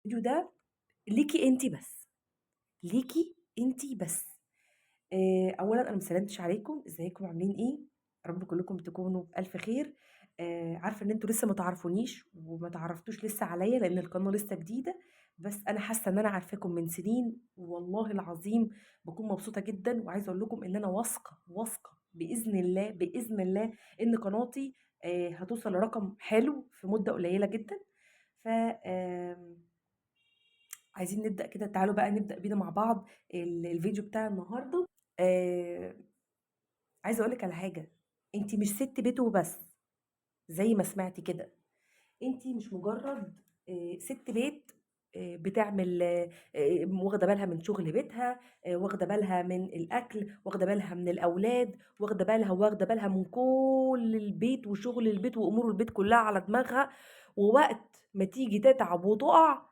الفيديو ده ليكِ أنتِ بس، ليكِ أنتِ بس. أولًا أنا ما سلمتش عليكم، إزيكم عاملين إيه؟ يا رب كلكم تكونوا بألف خير. عارفة إن أنتم لسه ما تعرفونيش وما اتعرفتوش لسه عليّا لإن القناة لسه جديدة، بس أنا حاسة إن أنا عارفاكم من سنين، والله العظيم باكون مبسوطة جدًا، وعايزة أقول لكم إن أنا واثقة، واثقة بإذن الله، بإذن الله إن قناتي هتوصل لرقم حلو في مدة قليلة جدًا. ف عايزين نبدأ كده، تعالوا بقى نبدأ بينا مع بعض الفيديو بتاع النهارده. آآ عايزة أقول لِك على حاجة، أنتِ مش سِت بيت وبس، زي ما سمعتِ كده، أنتِ مش مجرد سِت بيت بتعمل واخدة بالها من شغل بيتها، واخدة بالها من الأكل، واخدة بالها من الأولاد، واخدة بالها وواخدة بالها من كل البيت وشغل البيت وأمور البيت كلها على دماغها، ووقت ما تيجي تتعب وتُقع